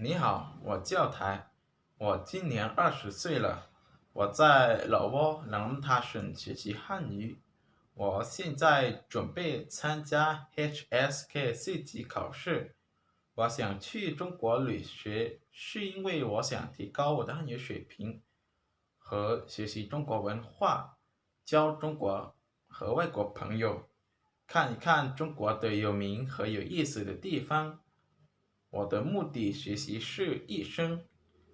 你好，我叫台，我今年二十岁了，我在老挝兰塔省学习汉语，我现在准备参加 H S K 四级考试。我想去中国留学，是因为我想提高我的汉语水平和学习中国文化，交中国和外国朋友，看一看中国的有名和有意思的地方。我的目的学习是医生，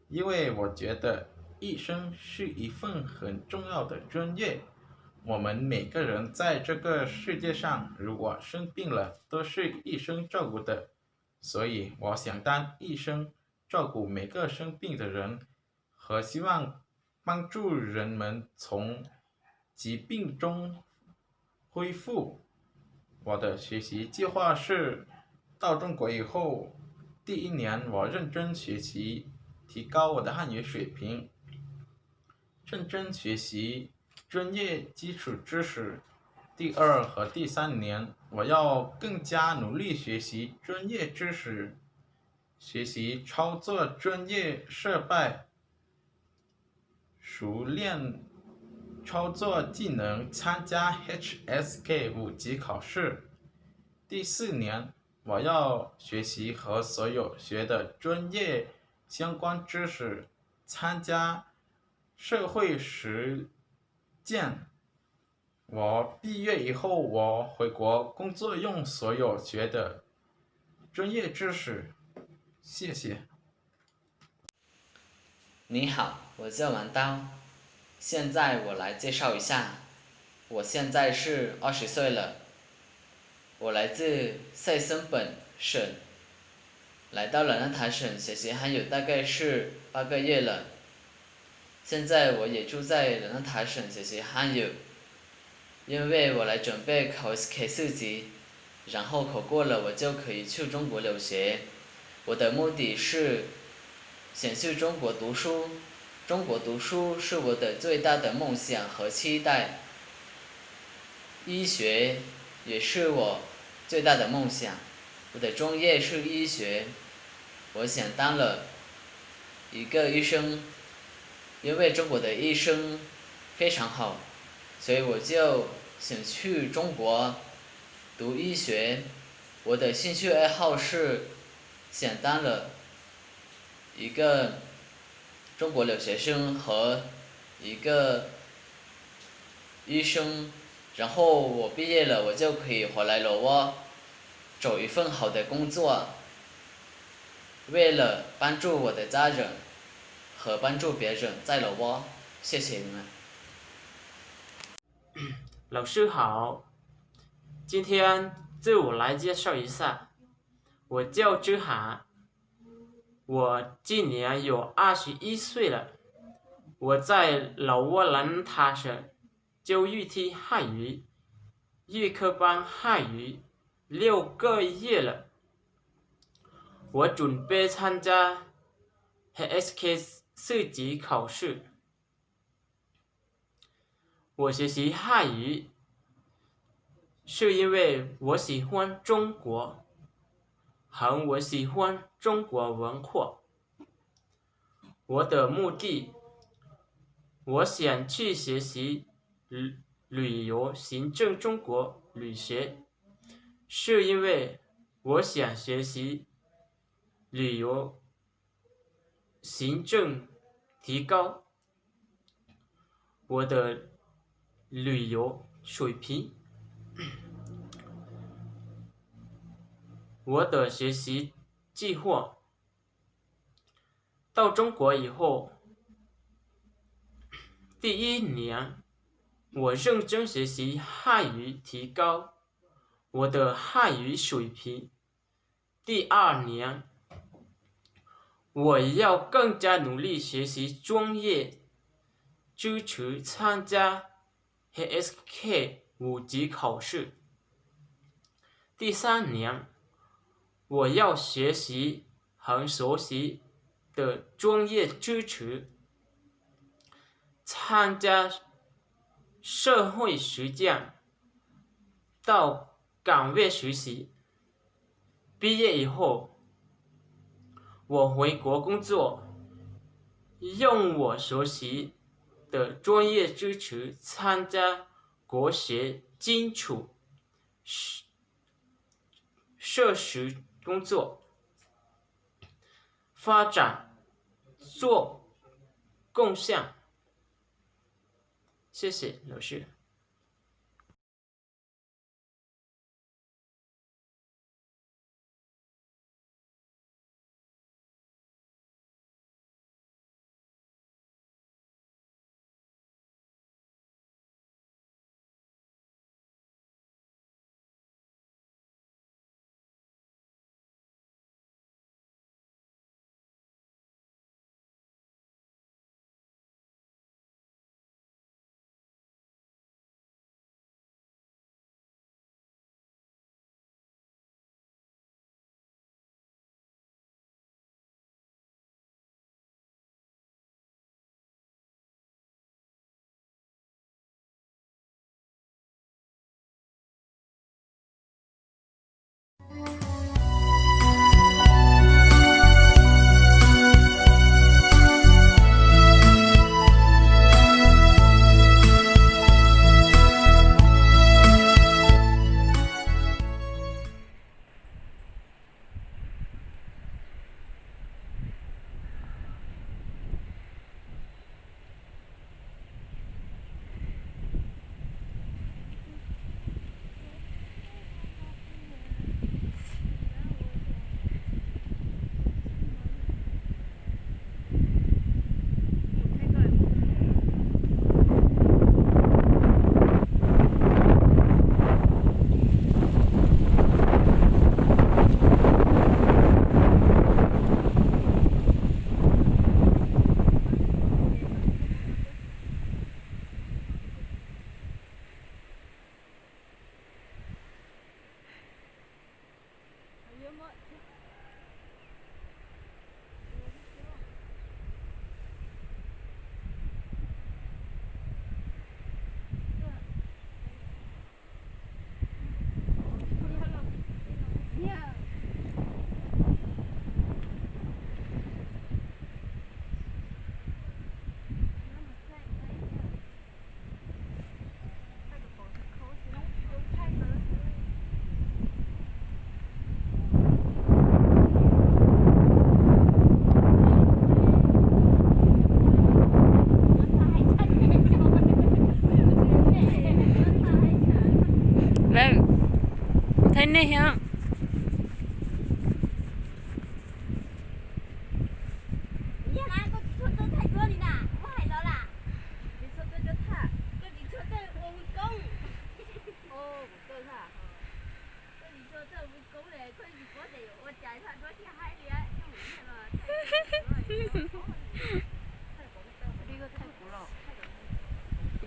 因为我觉得医生是一份很重要的专业。我们每个人在这个世界上，如果生病了，都是医生照顾的，所以我想当医生，照顾每个生病的人，和希望帮助人们从疾病中恢复。我的学习计划是，到中国以后，第一年我认真学习，提高我的汉语水平，认真学习专业基础知识。第二和第三年，我要更加努力学习专业知识，学习操作专业设备，熟练操作技能，参加 H S K 五级考试。第四年，我要学习和所有学的专业相关知识，参加社会实践。我毕业以后，我回国工作，用所有学的专业知识。谢谢。你好，我叫王刀，现在我来介绍一下，我现在是二十岁了，我来自塞森本省，来到了那塔省学习汉语大概是八个月了，现在我也住在了那塔省学习汉语，因为我来准备考 S K 四级，然后考过了，我就可以去中国留学。我的目的是想去中国读书，中国读书是我的最大的梦想和期待。医学也是我最大的梦想，我的专业是医学，我想当了一个医生，因为中国的医生非常好，所以我就想去中国读医学。我的兴趣爱好是想当了一个中国留学生和一个医生，然后我毕业了，我就可以回来老挝找一份好的工作，为了帮助我的家人和帮助别人在老挝。谢谢你们。 老师好，今天自我来介绍一下，我叫周涵，我今年有二十一岁了，我在老挝兰塔省教育厅汉语预科班汉语六个月了，我准备参加 H S K 四级考试。 我学习汉语，是因为我喜欢中国，和我喜欢中国文化。我的目的，我想去学习旅旅游，行政中国旅学，是因为我想学习旅游，行政提高 我的旅游水平。我的学习计划，到中国以后，第一年，我认真学习汉语，提高我的汉语水平。第二年，我要更加努力学习专业知识，参加 H S K 五级考试。第三年，我要学习和熟悉的专业知识，参加社会实践，到 岗位实习。毕业以后，我回国工作，用我所习的专业知识参加国协基础设施工作，发展做贡献。谢谢老师。Lawm, thaij nej thiab.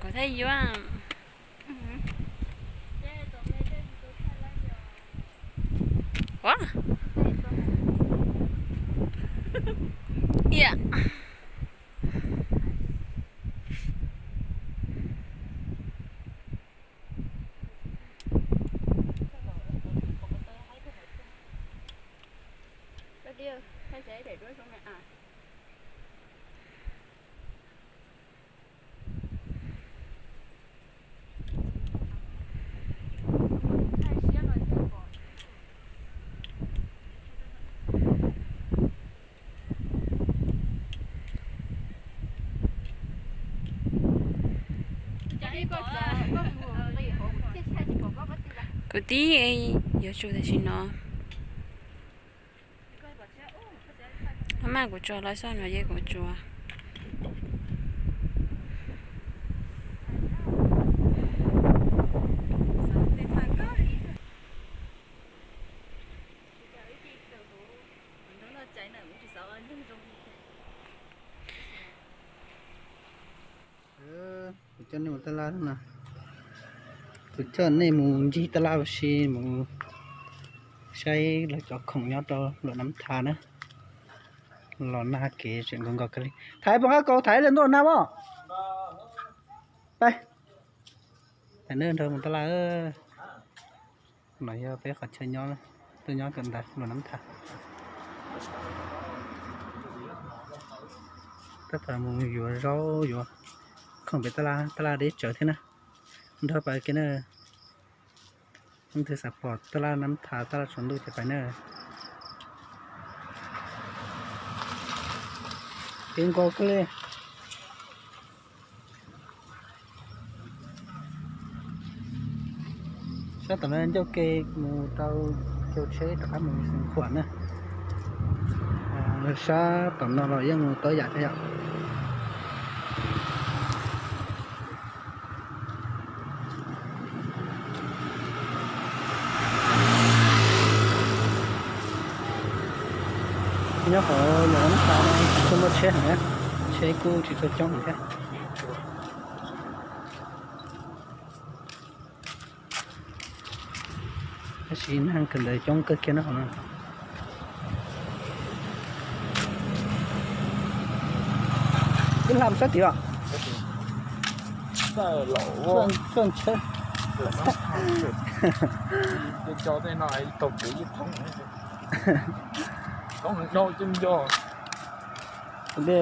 Kuv thaij yuav. Ua, ua. Kuv tib yuav tsuas tam sim no. Maj kuv tsuas los xoj no ces kuv tsuas. Kuv coj nej mus taj laj no. Kuv coj nej mus ncig taj laj ua si mus saib lawv cov khoom nyob rau Luam Nab Thas na. Los nag kev tseem nkaus nkaus kawg li. Thaiv pov qab kaus thaiv lawm ntuj nag mog. Peb, thaiv nej nrog mus taj laj. No yog peb qhov chaw nyob, tuaj nyob kawm ntawv Luam Nab Thas. Tab tom mus yuav zaub yuav khoom pem tab laj, tab laj deb tsawv thiab na. Nrog pais kiag na. Leej twg xav pom tab laj nab tha tab laj tsaus ntuj ces pais na. Kev nkaus kawg li. Sab tom no ncauj ke mus rau cau tsheb rov qab mus Xeev Khuam na. Sab tom no los yeej mus tau yam thiab yom. Nyob qhov yog nab tha no tsis tshua muaj tsheb heev, tsheb kuj tsis tshua coob heev thiab. Tab sis neeg kawm ntawv coob kawg kiag no. Ib hlam sab tid os. Tsheb.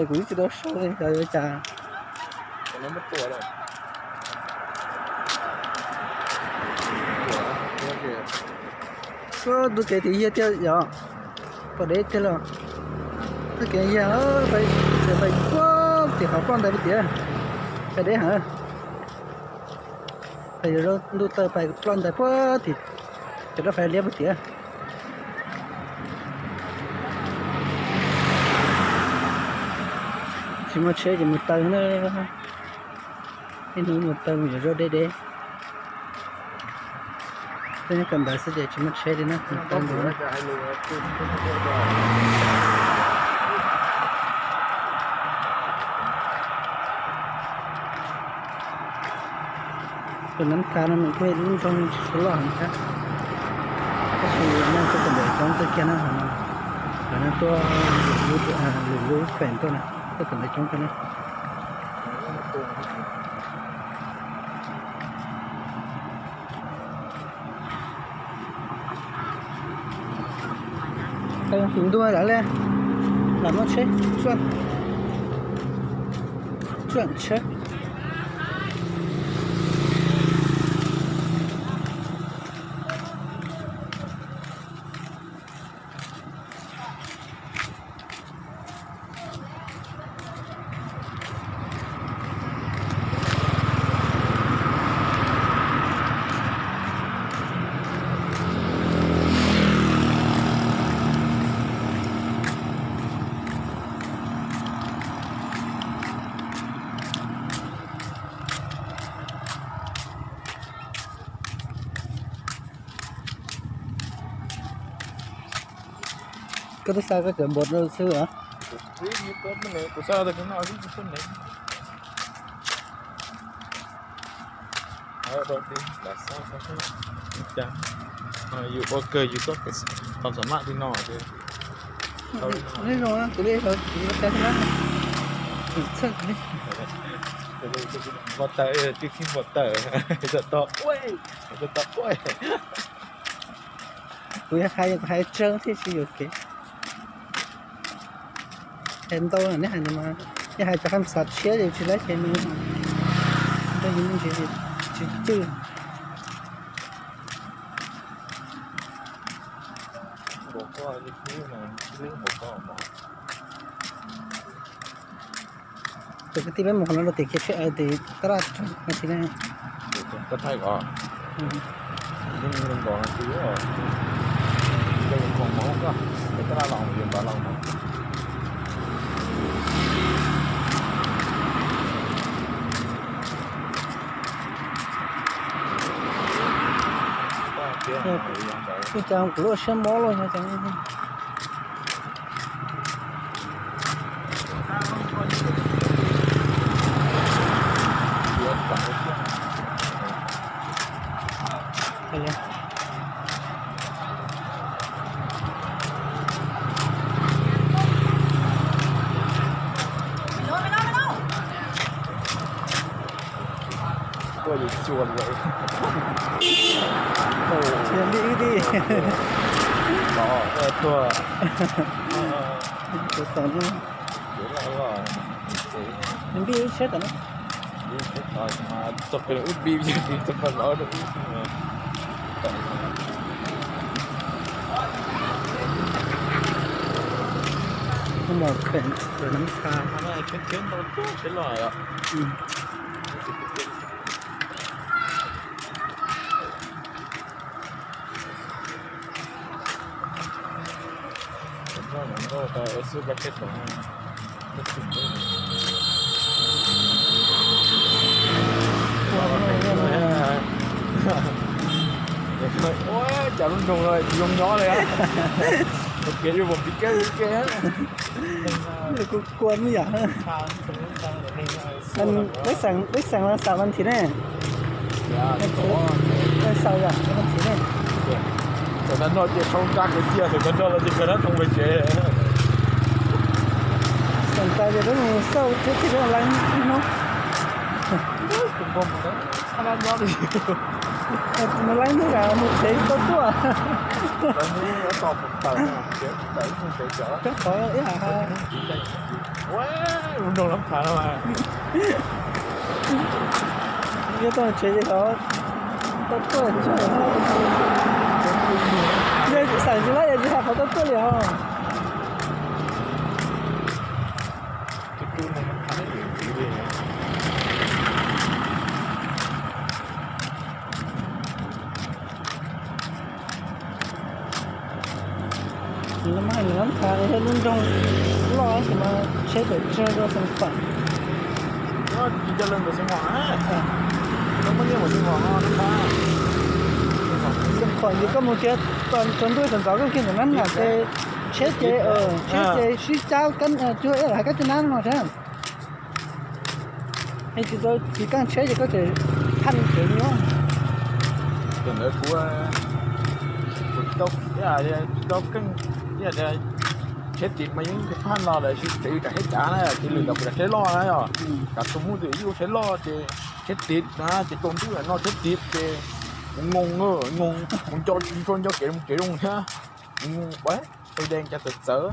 Kuv ib tsis tau sau li, xyov yuav cas. Tus kev tim yag tiag yom, pom deb tiag los. Tus kev yag, pais puag tim qhov ploj ntawd puag tiag, pais deb heev. Pais yuav ntuj tawm pais ploj ntawd puag tim cov roob fais liab puag tiag. Tsis muaj tsheb ces mus taw na. Ib hnub mus taw mus yuav zaub deb deb. Tej nyob kawm ntawv xwb ces tsis muaj tsheb li na, mus taw ntawd. Tus nab tha no nws kuj lub nroog tsis tshua loj heev thiab, tab sis neeg tuaj kawm ntawv coob kawg kiag na. Lawv no tuaj lwm lub fem tuaj na, tuaj kawm ntawv coob kawg na. Tus ntuj lam li, lam muab tsheb, tsuam tsheb. Koj twb xa koj cov npua rau xwb os. Yus ua kawg yus txoj, tau xam maj li no. Li no kuv li, kuv li tau xab lab, txhawj kuv li. Npua taws, tib khib npua taws, tau tau ua, tau tau ua. Kuv yog hais, kuv hais tsawg thiaj tsis yuam kev. Hais ntau neb hais ntawd mas, yog hais cov qab xav tshiab ces tsis laib ces nws, nrog yus me ntsis tsis cwj. Cov kwv tij peb mus qhov no rau tim kiv tsheb, tim tab laj no tsis ne. Ua cas kuv lub siab mob los yog cas. Tuaj yus xyuas li. Tsis yog li wb li. Tuaj, tuaj, tuaj. Nws npij lub tsheb tam no. Txog qhov wb npij, txog qhov lov rau wb. Mus pem Nab Pha. Ua cas lub nroog no tsis zoo nyob li. Ua kev yuav pom piv kab li ke. Kuv kua me yam. Peb xeem, peb xeem los xav mas thim ne. Xav yam mas thim ne. Thaum tag nrho ces thoob nrab kwv tij, thaum tag nrho los ces kawg nab thoob pes tsev. Xeem tas ces peb mus xauj thiab, thiab peb mus laib ib hnub. Mus laib hnub tas mus tsev tau tuaj. Cov qhov ib hais. Yog tau tsev ces qhov tau tuaj tsis, yog xeem tsis laib yog tsis hais qhov tau tuaj li os. Nws mas nws Nab Pha yog lub nroog loj tab sis mas tsheb tawm tsawg rau Xeev Khuam. Xeev Khuam ces koj mus kiag txog ntuj txog ntxov koj kiag ntawm Nab Nam ces tsheb ces, tsheb ces sib cab, cuag ib yam li kab caj nab no thiab. Es tsis tau tsis keej tsheb ces koj tseem phaj tsev nyob. Tus ntawd kuv, kuv tsis tau keej, tsheb tim mas yeej phaj los lawm, tsev yus tsam tsheb cav na ces lwm ntawd kuv tsam tsheb loj na yom, kav tus mus twb yus tsheb loj ces tsheb tim na ces tsaus ntuj no tsheb tim ces kuv ngoo, ngoo, kuv nco tsis nco nco kev mus tsev zoo thiab. Ua, pes dees cas txawv txawv.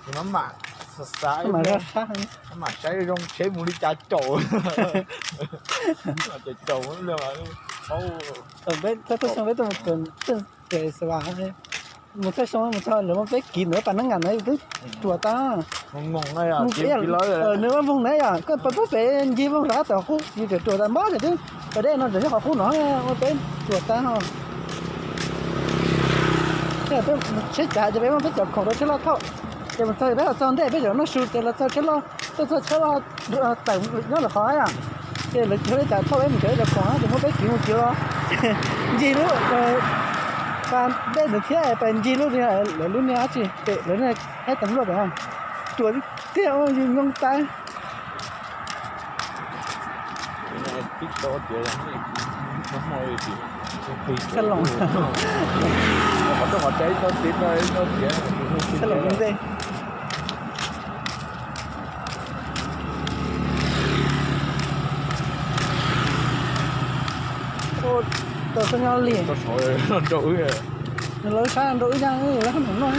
Ces maj mam xav xav, maj mam saib zoo tsheb mus li cas caum. Caum caum li. Peb thawj xyoo peb tuaj mus pem Xas Vas, mus thawj xyoo mus txog lawv muaj peb kiv ntawd pas neeb ngas ntawd twb ruam tas. Nws muaj voog na yom, koj pab pub pem ncig voog rov qab tom qub yus tseem ruam tas npab ces twb pas dej no tseem nyob qhov qub no ua peb ruam tas. Peb tsheb cav ces peb muab peb cov khoom rau tsheb loj thauj, ces mus txog peb los txog ntej peb tseem noj su ces los txog tsheb loj, tuaj txog tsheb loj tawm nyob lawm qhov yom. Ces lawv tsheb cav thauj peb mus tsev cov khoom ces muab peb kiv mus kiv los ncig lub pas dej ntawd thiab pas ncig lub, lawv lub niag dab tsi pem lawv niag haib tas luaj pem, ruam tiag, yus nyoo tas. Txhaj loos, txhaj loos ntej. Tau txog nyob li, nws lawv sab nrau ib zaj lawv hab num noj.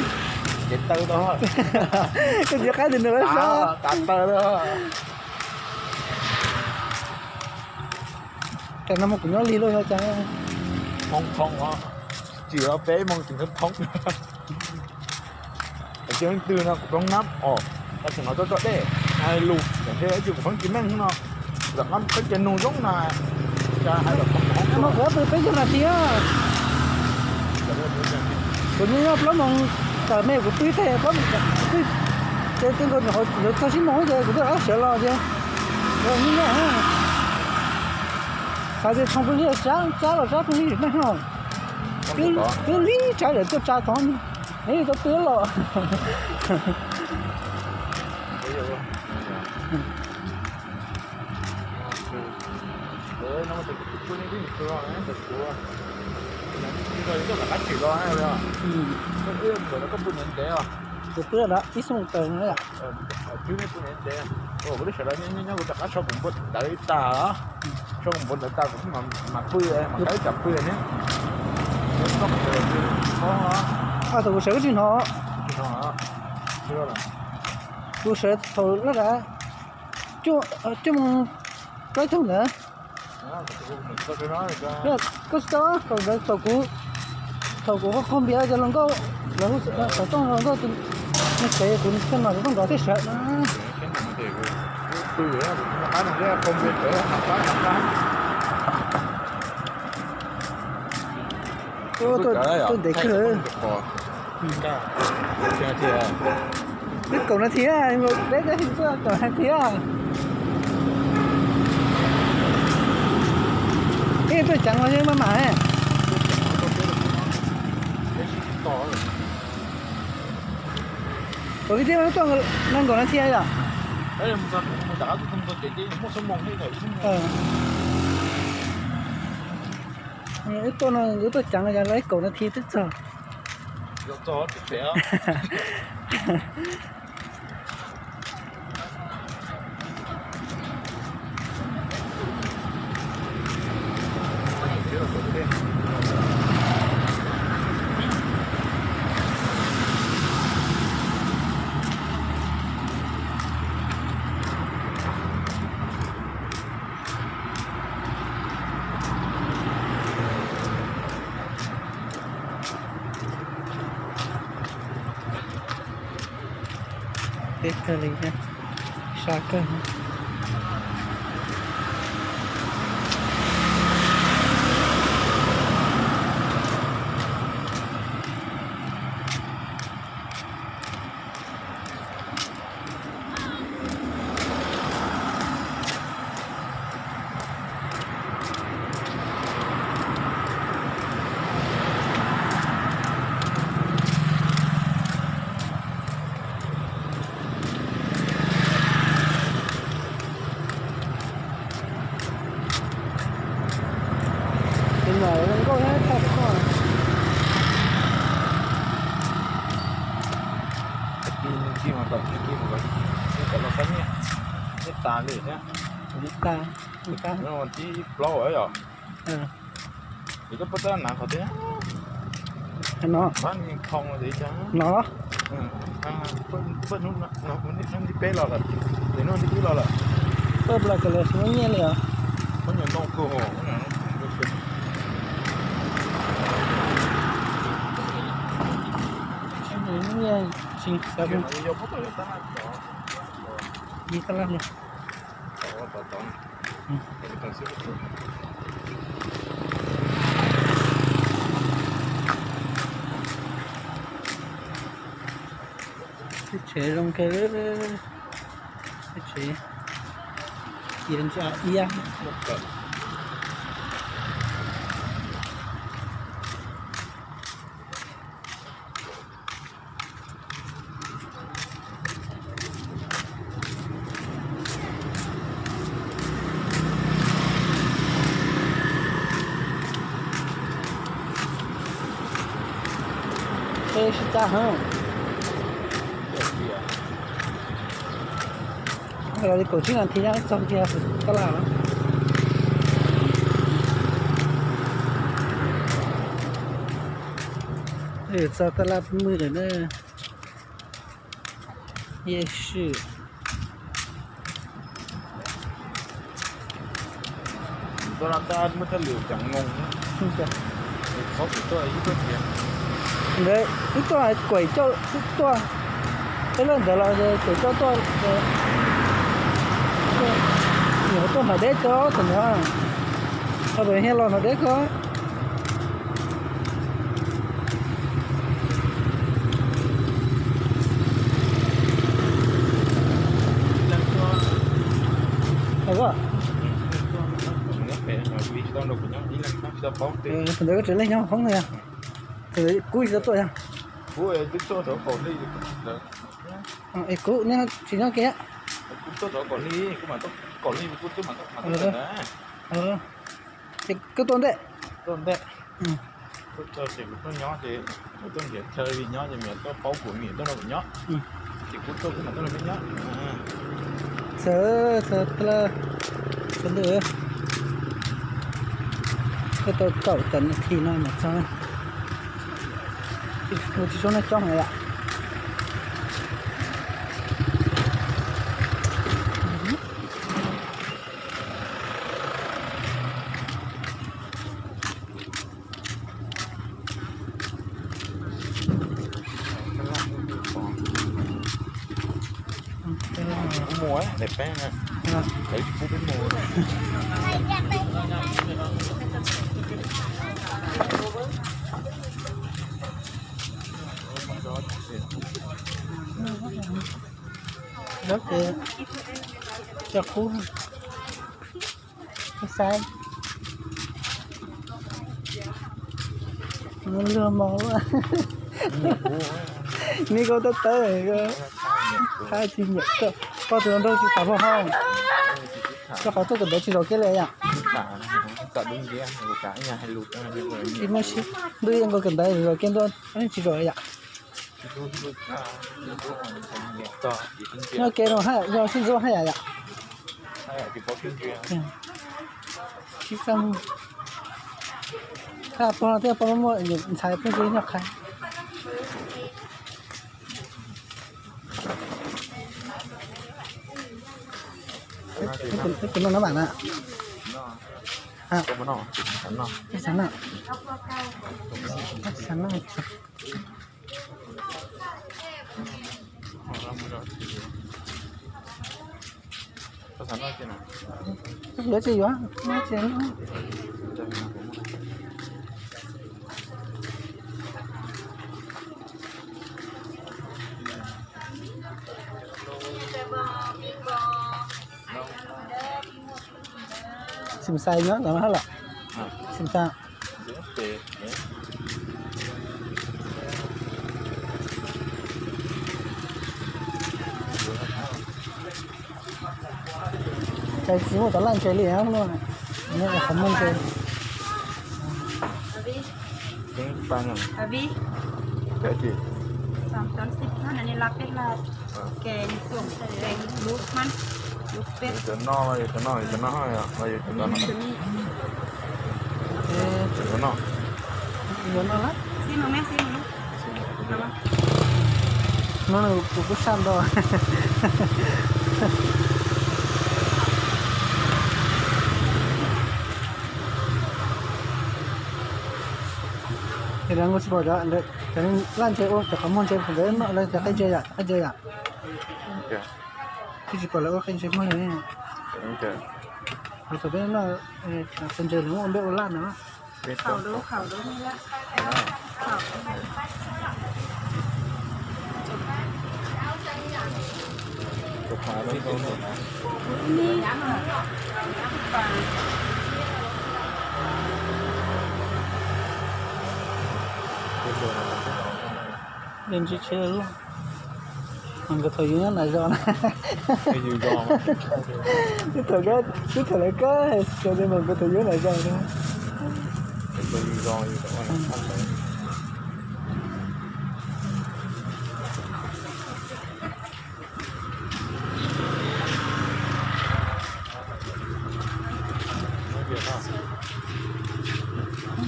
Koj tiv qaib tis nws lawv sab. Tam no mus kuv nyob lig luaj yog cas. Thoob thoob os, tsis los peb moos tsis thoob thoob. Ces leej twg no kuv poob nab os, tam sim no txoj txoj dej hais lus, tam sis ib tsis kuv poob tsis meej no, kuv rov qab peb ces nug zoo na, cas hais los poob. No kuv pw peb caug nas this. Kuv nyob nyob plaub moos tawm me kuv pw teg plaub moos, ces twb nkaus nyuam qhuav yuav txog tsib moos ces kuv twb rov qab sawv los ces nyob nyob. Xav tias tshoo pw li tsab, tsab los tsab pw li neeg no. Twb li tsab lawm tuaj tsa tod, neb tau pw los. Kuv pw lawm ib xuab moos tawm no yom. Kuv twb sawv daws nyob nyob kuv rov qab so kuv npua ntawv li tag, so kuv npua ntawv tag kuv mam pw, mam kaw ib tsam pw ne. Thaum kuv sawv kuv tsis hnov. Kuv sawv thaum lab dav cuaj moos plaub caug ntawd. Koj tsis tau, thaum ntawd thaum kuv, thaum kuv qaug npias cov hluas nkauj, lawv hu xov tooj hluas nkauj, nws tsev kuv txog no kuv tuaj nrov thiaj sawv na. Tuaj ntev kawg. Twb kaum nas this, peb twb tuaj kaum nas this. Ib tuaj ceev los yeej maj mam. Ua kib tib tuaj nees nkaum nas this yom. Wb tuaj no wb tuaj ceev los ib kaum nas this twb txog. Teb kawg li thiab, sab kawg. Tus no zoo nkauj thiab, thaij rau koj. Nyiaj tas li thiab. Nyiaj tas, nyiaj tas. Tib plaub yom. Ces koj puab tab nav qhov twg? No. No. Hnub nti peb los lawm, ces hnub nti ib los lawm. Peb los ces lawv tsis muaj nyiaj li os. Muab nyuag ntoo kawg. Nyiaj tsis xav mus. Ib tab laj no. Teb chaws zoo kawg, teb chaws cia ntsa iab. Tej sib txaj heev. Los li kaum tsib nas this nyob txog kiag tab laj. Txog tab laj pw lawm na. Yej swm. Ntawd wb tuaj kuam cauj tuaj, peb lawv ntawd los kuam cauj tuaj, nyuam tuaj nram deb tuaj thaum ntawd, thaum ntawd los nram deb kawg. Thaum ntawd koj tsev neeg nyob hoob no yog? Thaum ntawd kuv tsis tau tuaj yog? Es kuv ne tsis nyob kiag. Ces koj tuaj ntej? Tuaj ntej. Kuv tuaj ces kuv tuaj nyob ces kuv tuaj nrhiav chaw li nyob ces me nyuam tuaj paub kuv, me nyuam tuaj nrog kuv nyob. Ces kuv tuaj kuv mam tuaj nrog peb nyob. Txawm txawm txawm ntawm, koj tau kaum tawm nas this no mas txog. Tsis suav nej coob heev yom. Mus, daim peb na. Lawv tsis pub peb mus. Lawv ces cov qub, saib luag mos luaj. Neb koj tab tawb, qab tsis nyiam koj, koj tus nraug tsis tham luag hauj. Koj qhov tuaj kawm ntawv tsis zom kiag li yom? Tsis muaj siab, ntuj yeej nkaus kawm ntawv zom kiag ntuj tsis zom yom. Nyob kev no haj yam yog sib ntxub haj yam yom. Pog thiab pog muaj ntxhais pheej nyob qhai. Tus no no mam na. Xav noj, xav noj. Yuav tsis yuav, noj tsis noj. Xim xais nyob ntawm no hab los? Xim xais. Ces tsis muaj cov laj ntses li no, qhov muaj ntses. Cov no, cov no, cov no, cov no. Yuav no lawm. No kuv kuj saj ntau. Ces lawv nkaus tsis pom cov laj ntses ua cov qhov muag ntses, lawv noj lawv cov qe ntses yom, qe ntses yom. Twb tsis pom lawv ua qe ntses muag li. Thaum peb noj qe ntses lawv muab ua npej ua laj no. Yeej ntsib tsheb loj. Nkawd thaum yus nyob nram zos na. Twb thaum, twb thaum lawv kab, nkawd thaum yus nram zos na.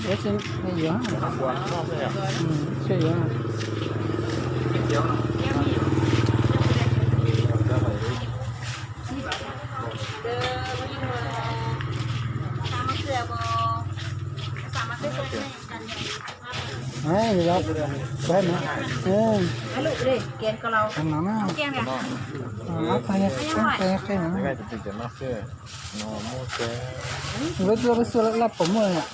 Yuav tsis yuav, tsis yuav. Ntawd tuaj peb xua laj pom muaj yom.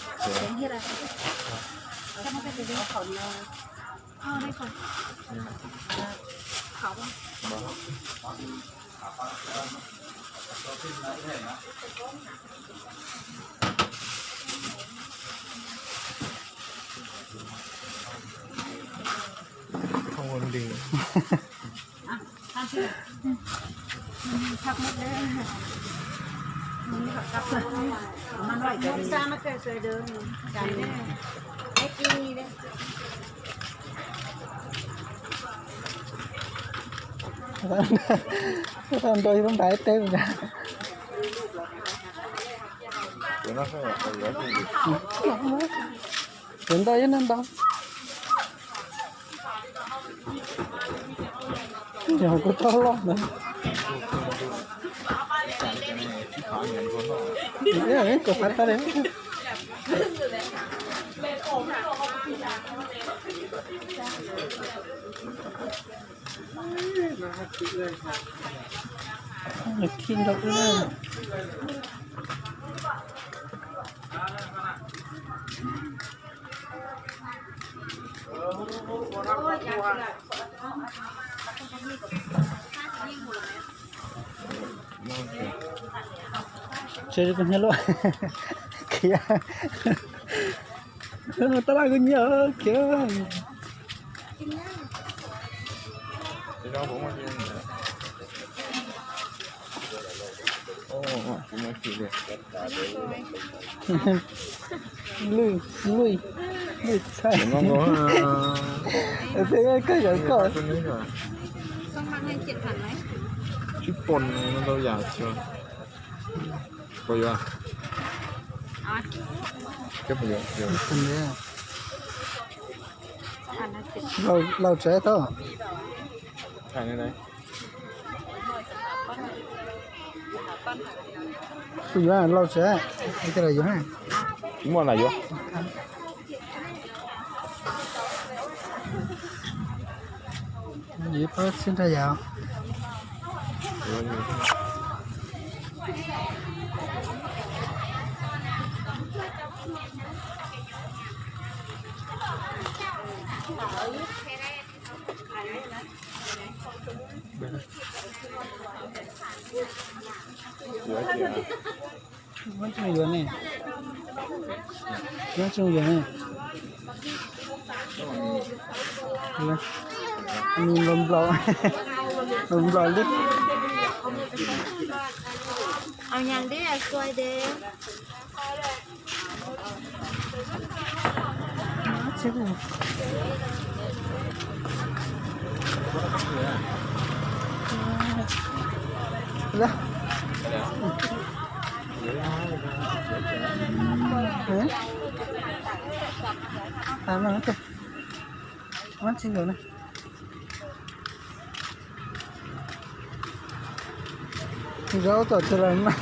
Tau ntau ib lub ntais teb. Yuav ntau ib no ntau. Yog kuv tau loj ntawd. Kuv qab tau li. Nws khij nrog wb na. Tsev koj nyiam luaj khiav. Tab laj koj nyiam khiav. Lwj, lwj, lwj txhaij. Koj yog koj. Tsis pom no ntau yam xwb. Puas yuav? Koj puas yuav? Laus tsev tau. Puas yuav laus tsev? Muaj na yuav. Yus pab txhib nrag yam. Muab tsooj yuav ne. Muab tsooj yuav ne. Nws nplaum nplaum, nplaum nplaum li. Zaub tom tsis los mas,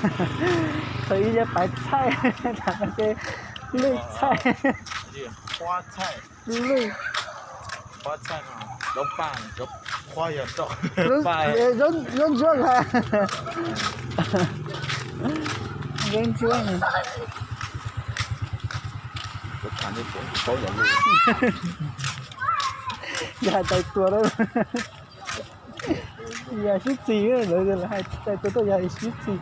thaum ib yog paiv txhaij, ces lwj txhaij, lwj, zaub ntsuab la, zaub ntsuab. Yog hais tais tua lawm. Yog sib txig, lawv hais tais tua tuaj yog sib txig.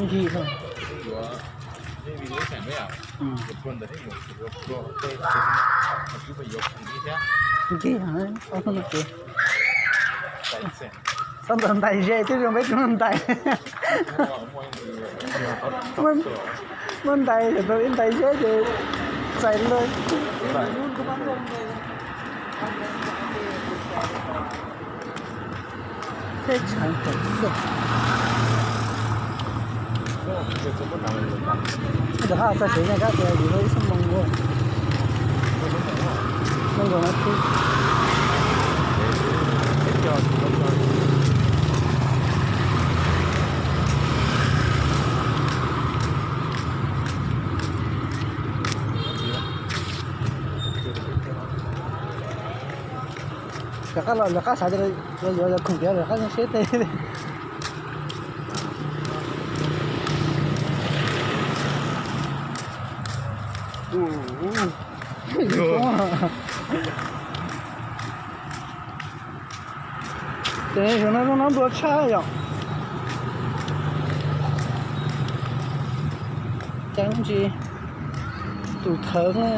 Nkig no. Nkig heev. Txhob ntaus ntais ze twb zoo peb tsis muaj ntais. Muaj ntais, thaum ib ntais ze ces txais lawm. Teb chaws tawm xwb. Rov qab txog tsev nyob kab tias yus ib xuab moos ua. Zoo nkaus no xwb. Rov qab los lawv qab xav tias yuav yuav khoom tiav lawv qab seb tej. Ces zoo no zoo no nplua tshaj yom. Cas ntsis tus thawv na.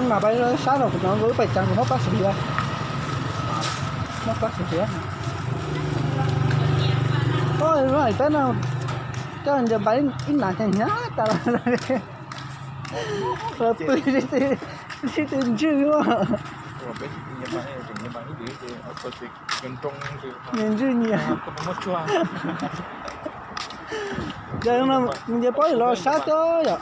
Mas pais sab no kuv hnov nkauj wb pais tsev kuv muab pab xim diav. Muab pab xim diav. Koj hais peb no, koj ncaws npais ib nas hnyav hnyav tas los pw sib tw ntswj. Nyias ntswj nyias. Ces no nws nce pob los sab tuaj yom.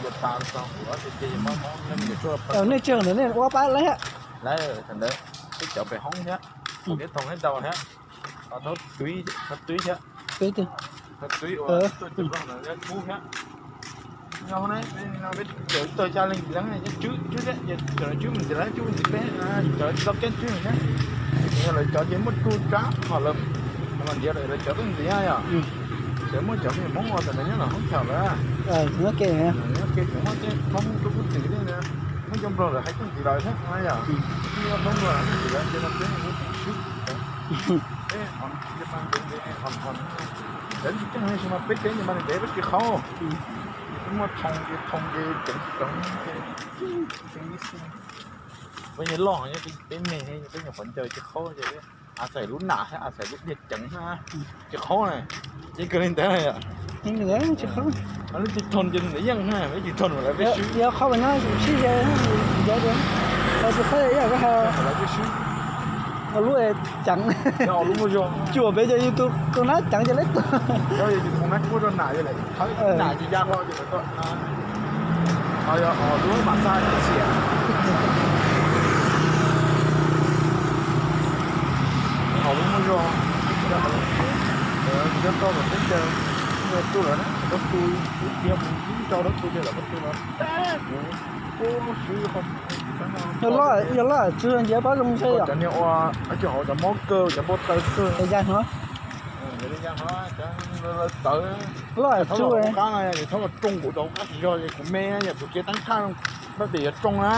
Ces tas txog hauv ces ces mob mob nej tsuag. Nej tsis hais ntawd nej ua pab lawv thiab. Lawv thaum ntawd peb cov pem hoob thiab, peb thoom thiab ntau thiab, twb thiab, twb ua tuaj cov kub thiab. Nyob hauv ne, peb cov tawg xya leej yim leej, Tswb, Tswb thiab, cov Tswb mus ntxiv lawv, Tswb mus ntxiv peb, cov tau keeb Tswb thiab. Yog lawv cov ces muaj tug tsab ho lawv mas ntiav lawv cov tuaj ntxiv yom. Ces muaj cov me nyuam Hmoob uas txawm nyob los hoob chaw lawm, nyob ke tseem muaj tej Hmoob rau kub txwm tej, muaj cov Nplog lawv hais tuaj ntxiv lawv thiab yom. Muaj Hmoob Nplog hais tuaj ntxiv lawv ces no peb mus Tswb. Cov ntsis ceeb sis mas peb teb ntsis mas ntev peb tsis qhaub. Peb muaj thoo ces thoo ces ceev ceev. Peb nyias loj nyob peb me, peb nyuam qhuav ncaws tsis qhaub ces a xaim lub nam thiab a xaim lub diag ceev na, tsis qhaub na. Ces kawg li ntawd yom. Lub tsis thoo ces ntawd yeej na, peb tsis thoo lawv peb swb. Yog qhaub mas nyob sib ze, tsis qhaub ib yam lawv peb swb. Lub ceev, cuam peb cov YouTube tus nab ceev ces leb tuag. Nam ces ya hlo ces lawv tuaj. Ho yog lub mas xaj xiam. Ho lub muaj zog, cov toj los teb chaws, tub lawm na, dab tu, kuv tiag mus ib rau dab tu ces lawv dab tu los teb kuv, kuv swb qhov. Yog loj, yog loj tsw nce pob zoo ntshe yom. Cov niag ua, cov hauv cov mob kawg, cov npau taws kawg. Ya hnov. Loj tsw. Qab no yog thaub los rooj kuv rau qab tsis zog ces kuv me yog kuv cia teeb thaj, npab tes yuav rooj na,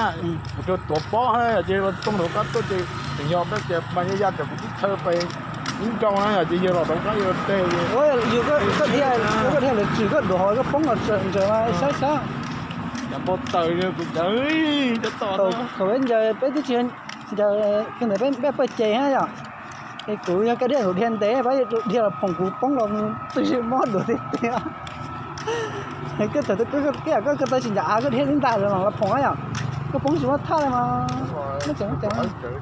kuv rau tuav pob ces rooj rau qab tuaj ces tseem yog npab tes mas ya ya raws kuv tib chaw pes ib nrau na yog ces yawg los rau qab yawg teg. Yus koj dhia, yus koj dhia lawv tswm koj duav hauv koj poob los ntsaws mas saib sab. Cov npau taws kuv cov, cov tod. Thaum peb ncaws peb twb tsis ncaws, ntawd peb npaj pawg ces thiab yom. Es kuv yog koj dhia kuv dhia ntev, pab dhia los phoom kuv poob los twb tsis mob duav tiag tiag. Koj thaum koj, koj tsis ncaws av koj dhia tib ntais los los phoom yom. Koj poob tsis muaj thaj li mas. Muaj ceev, muaj ceev.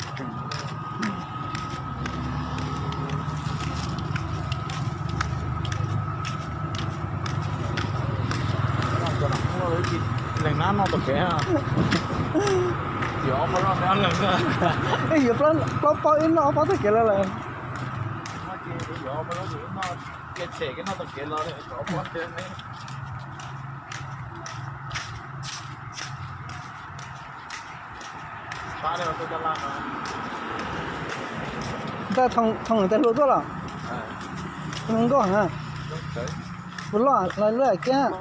Leej nab noj tau kev. Yuav plaub paub ib noj ob paub tag kev lawm lawm. Ntawm thoo tej hluas tuaj los? Nkauj heev. Kuv loj lawm lub hais kiag.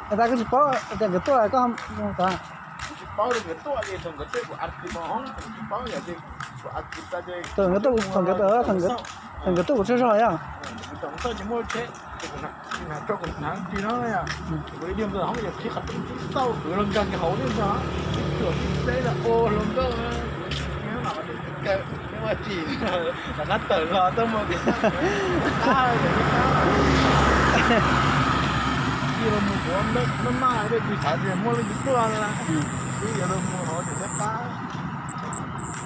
Ntawd koj tsis paub tias nkawd tuaj, koj tsis paub nkawd tuaj, thaum nkawd tuaj kuv tsis zog yom. Kuv tsis tau ces muaj tsheb, kuv hnav tso kuv hnav ntsis no, kuv li diag ntawd hoob yog qhib qhov rooj tib txauj kwv los nkag kiag hauv li ntag, tib cuam tib teb los ua hluas nkauj, ua tsis rov qab tawm los tuaj mus kev qab, qab, cia los mus kuv maj maj dej tsis xav tias muaj leej twg tuaj na, twb yuav los mus hauv ces peb qab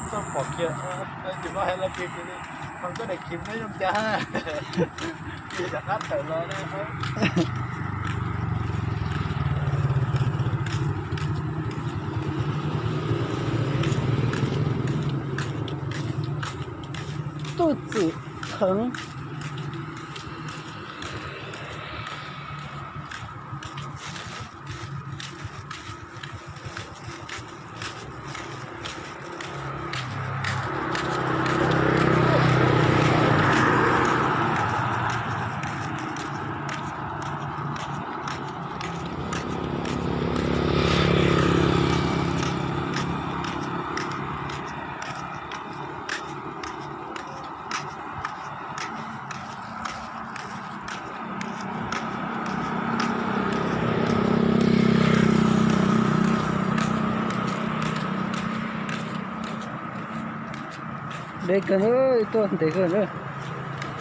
txoj pom kiag, ces muab hais los kiag ces li, hauv koj daim khiv neb zoo cas, ces rov qab tawm los na. 肚子疼。Ntev kawg, tuaj ntev kawg,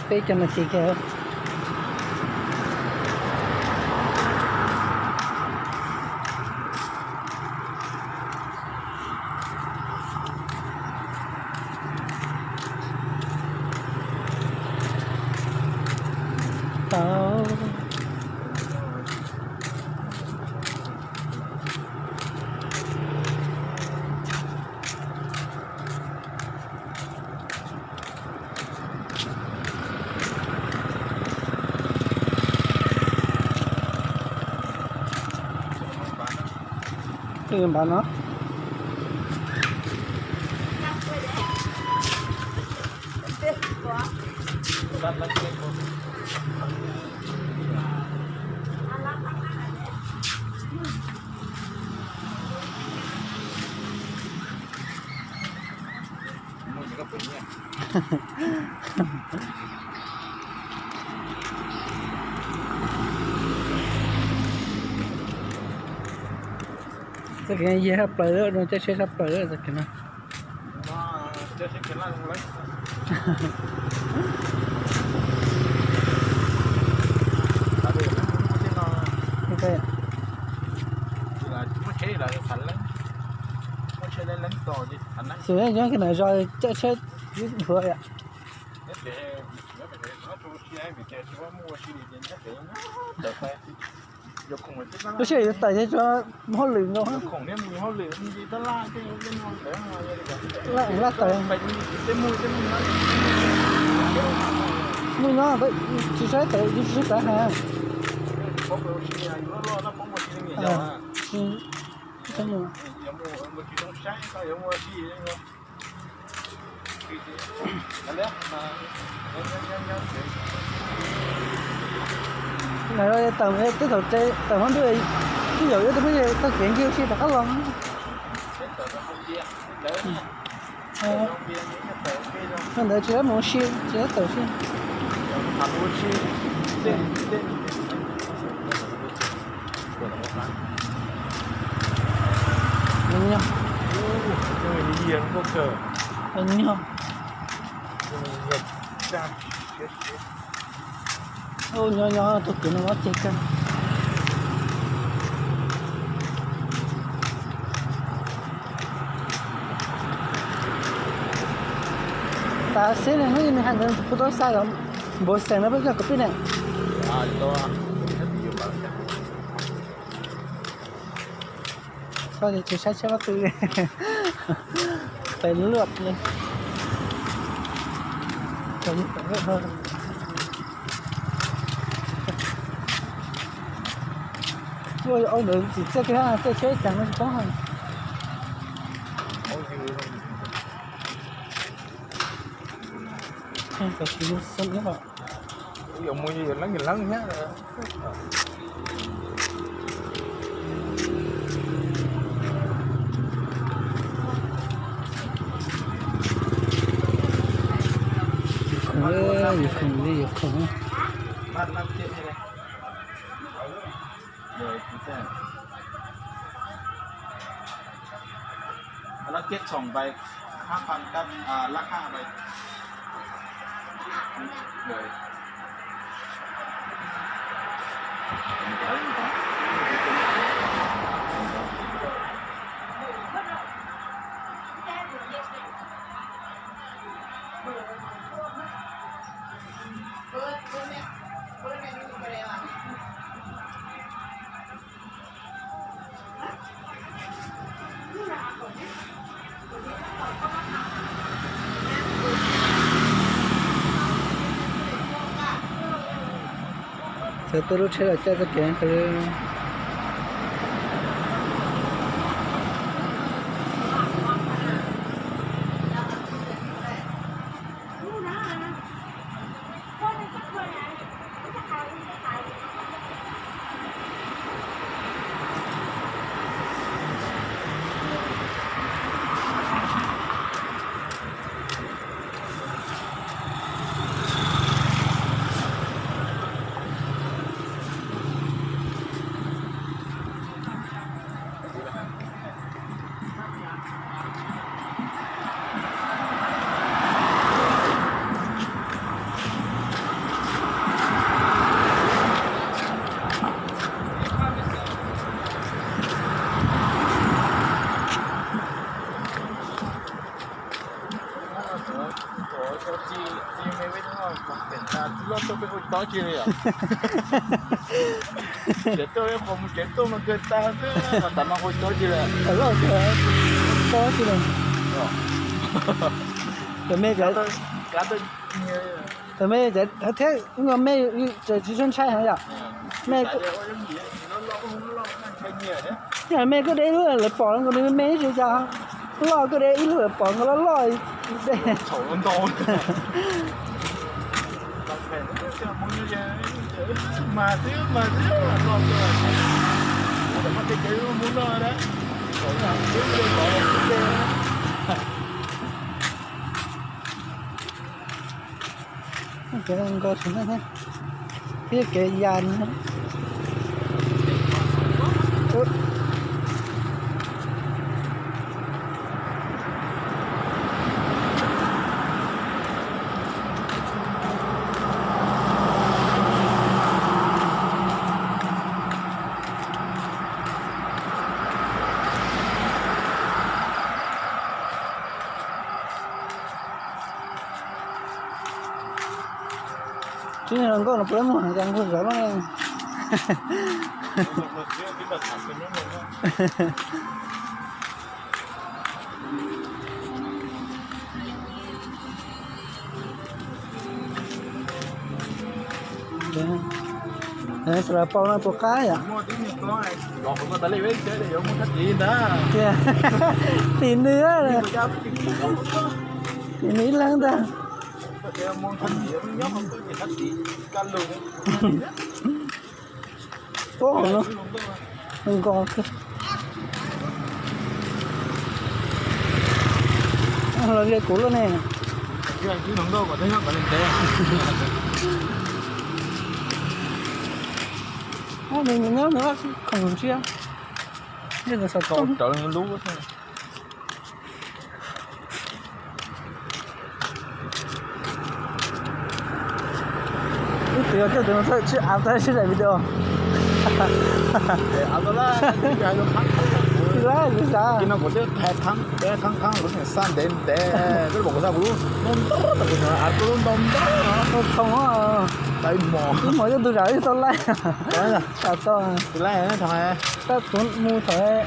peb caug nas this kiag. Tau. Twb npam no. Txoj kev yig sab plaws lawm no, caij tsheb sab plaws lawm txoj kev no. Xws li nyob kiag ntawm zos caij tsheb ib nchuav yom. Lub sij hawm yuav tawm ces tsuas muaj hauj lwm nkaus. Laj tawm. Muaj nyob tsis saib tawm, tsis saib tawm heev. Tawm, tawm hauv ntuj, twb yaum ib tug phooj ywg txoj kev ncig ua si rov qab los. Thaum ntawd tsis tau mus ua si, tsis tau tawm si. Nyog. Nyog. Nyob nyob tus kwv no los ceg kawg. Tas xib ne, hnub ib nws hais ntawd kuv tau xa los npaum xees no peb coj kom pib ne. Koj ces tsis saib tsheb pob tw li. Pem luaj li. Ua au ntawd tsis txiaj kiag, txiaj tsheb cas no tsis paub. Tsis xeeb ib los. Yuav mus yuav leeb yuav leeb thiab. Yus khoom li yus khoom. Lab kiab txhoom npai, hab phan kab, lab khab npai. Txawm tuaj lub tsheb los caij txoj kev qis. Tob tsi li yom. Tsev tuaj, qhov mus tsev tuaj mas kawg tag xwb, tas no qhov tob tsi li. Loj kawg, tob tsi li. Cov me, cov me thiab me tsis ntshai heev yom. Me, me kuj de ib lub lawv pom nkaus nws me me ib tsis cas, loj kuj de ib lub lawv pom nkaus loj loj. Kev nkos tsis muaj thiab, kev ya. Tsis hluas nkauj no puas muaj heev cas nquag zov loj ne. Xav pom no puas qab yom? Tias tim nws, tim nws ib leeg ntag. Ub, no nkos kawg. Los ze kuv lub ne. Nws nyob nws khoom ntsia. Rawv lub. Ib tug yog tej tus no txhawj tsis av tau sib daim video. Lawm kuv xav. Kuv xav kuv lub no ntau ntau, kuv lub ntau ntau. Ib hmos coj tus zam ib tau laib. Tau, tab kuv mus thaum,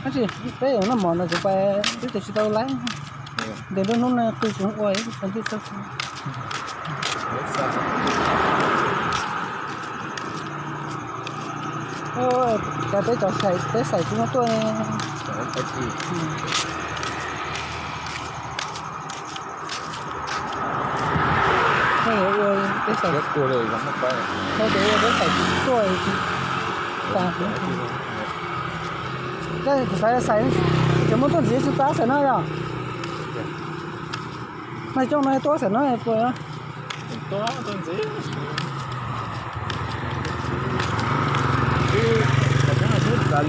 tab sis peb noj mov no kuv pais twb tsis tau laib. Ntes nruab hnub no qw tsis ua ib tug ntij txog. Cas peb cov xais peb xais tsis muaj tuaj. Peb xais tsis tuaj. Xais, xais, ces muaj tuaj ntxiv tsis tau xais no yom. Mas coj no tuaj xais no puas?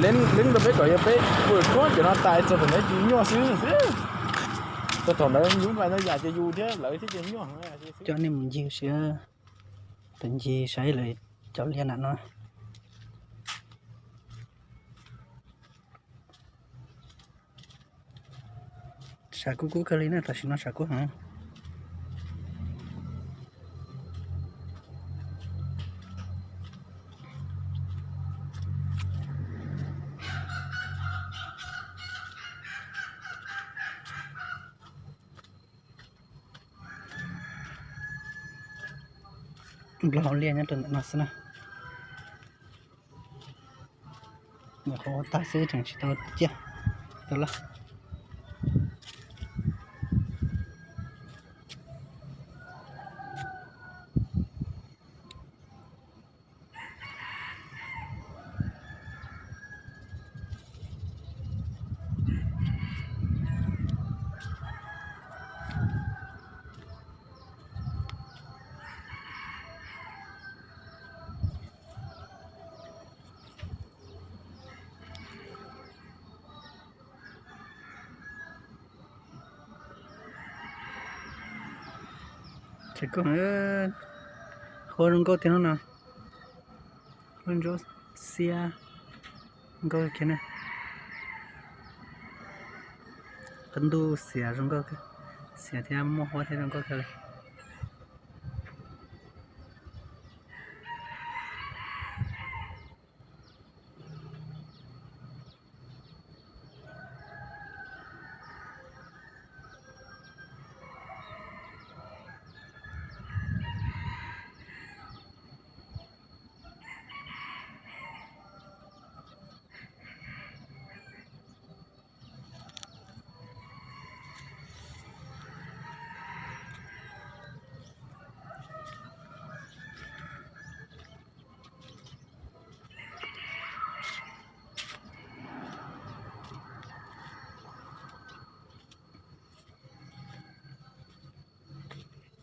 Leeb rau peb kom yog peb pw tuab cov no tas txog thaum ntawd ces nyuaj xwb xwb. Txog thaum ntawd yus npais ntau yam ces yus thiab lawv thiab ces nyuaj heev. Coj nej mus ncig siab, tus ncig saib lawv cov liaj nam no. Sav kub kub kawg li na, tam sim no sav kub heev. Nplooj hauv liaj nyob rau ntawm no xwb na. Nyuam qhuav ua tag xwb tseem tsis tau ciaj tau lawm. Ces koj, huab zoo nkauj tiag no. Huab zoo xiab nkauj kiag na. Qab ntuj xiav zoo nkauj, xiav thiab muaj huab thiab zoo nkauj kawg li.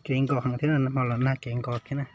Kev nkos heev thiab, nag hmo los nag kev nkos thiab na.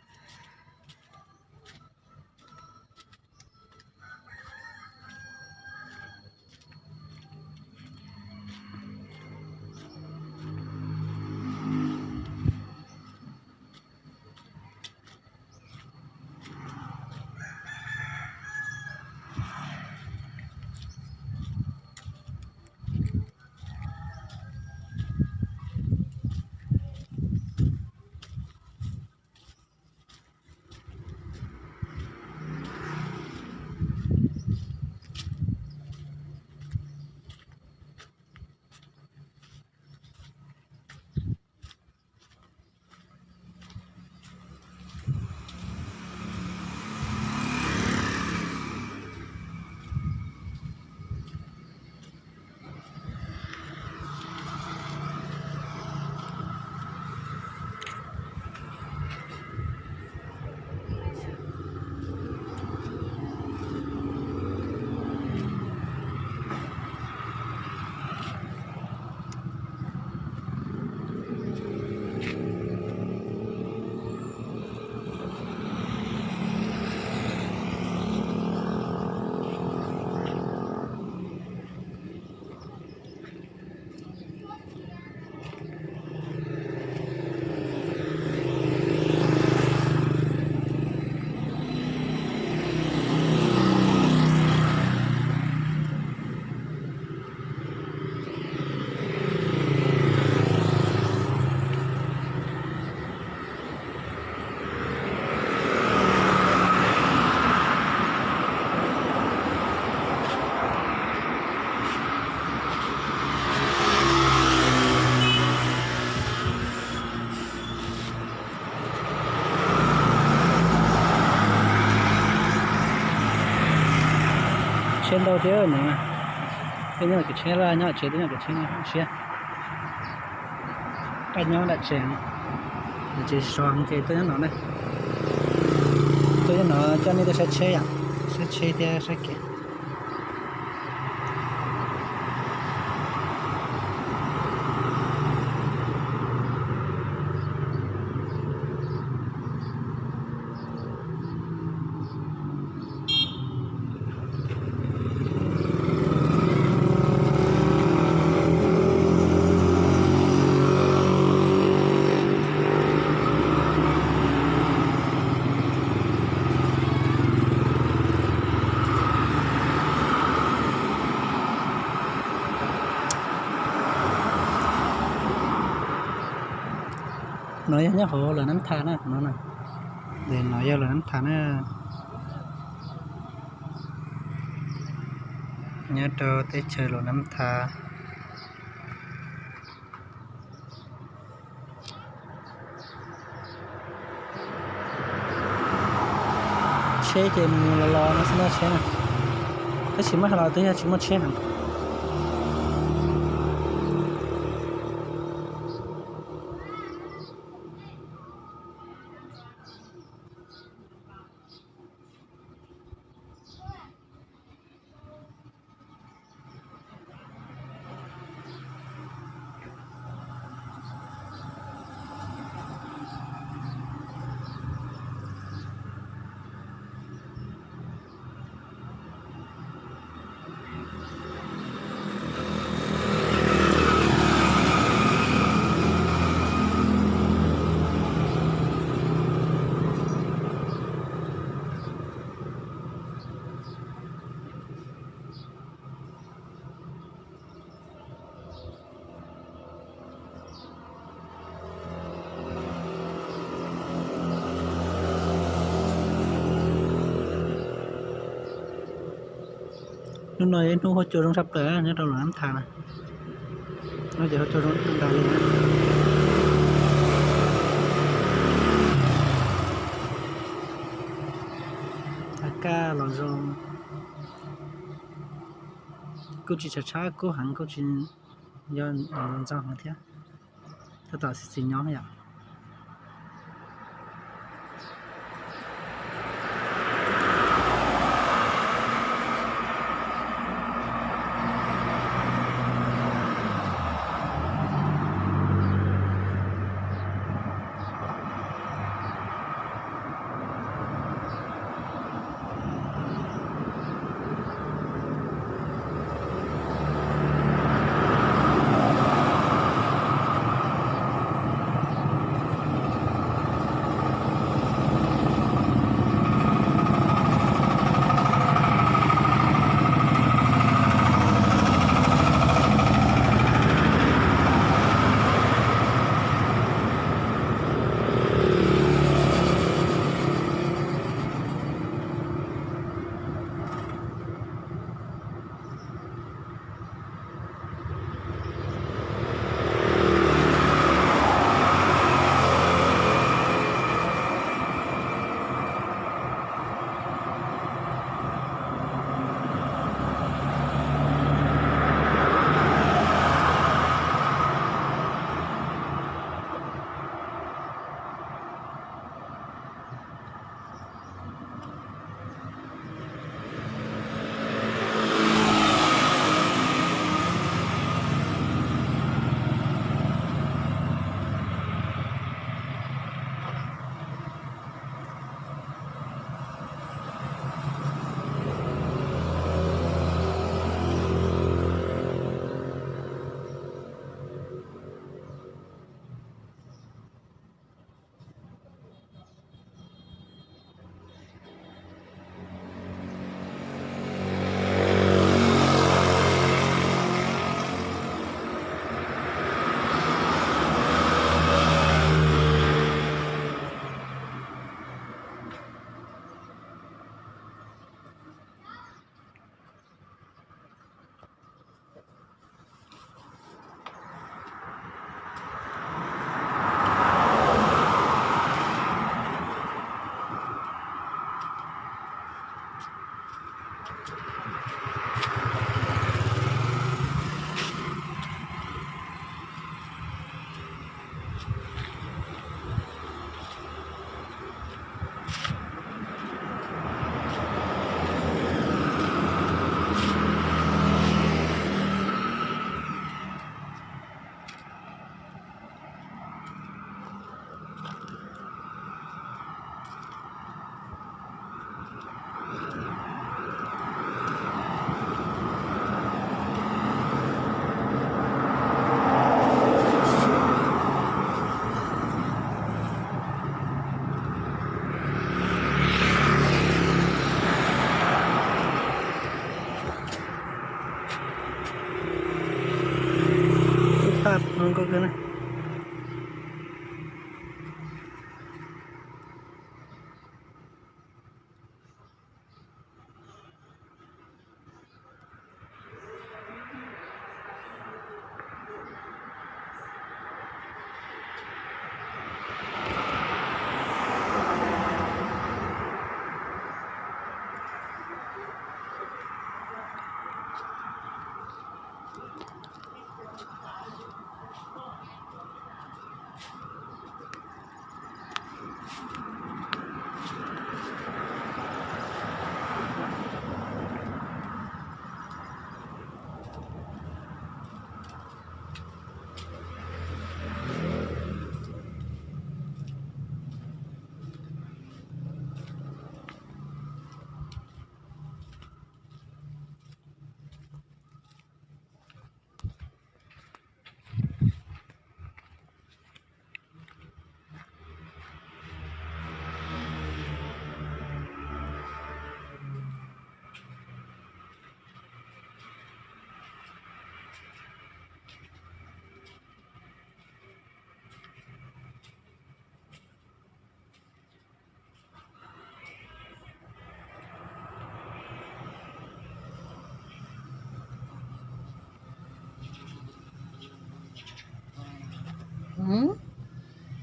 Tsheb ntau thiab no. Tej nyob kwv tsheb, nyob tsev tej nyob kwv tsheb siab. Daj nyob daj tsev, tsev sov ces tuaj nyob no ne. Tuaj nyob no coj nej tuaj saib tsheb yom, saib tsheb thiab saib kev. No yog nyob hauv Luam Nab Tha na no. No yog Luam Nab Tha na. Nyob rau teb chaws Luam Nab Tha. Tsheb ces mus los los no xwb na tsheb na. Tab sis muab hais los twb yog tsis muaj tsheb heev. Hnub no yog ib hnub huab cua zoo tshaj plaws nyob rau Luam Nab Tha na. Hnub no ces huab cua zoo tshaj plaws li na. Thaj kaj los zoo, kuj tsis tshab tshab kub heev, kuj tsis yog ntxhov heev thiab. Tab tom xis xis nyob yom. Nkauj kawg na.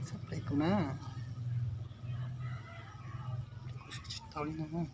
Txhob play kuv na. Kuv siv tsis tau li no.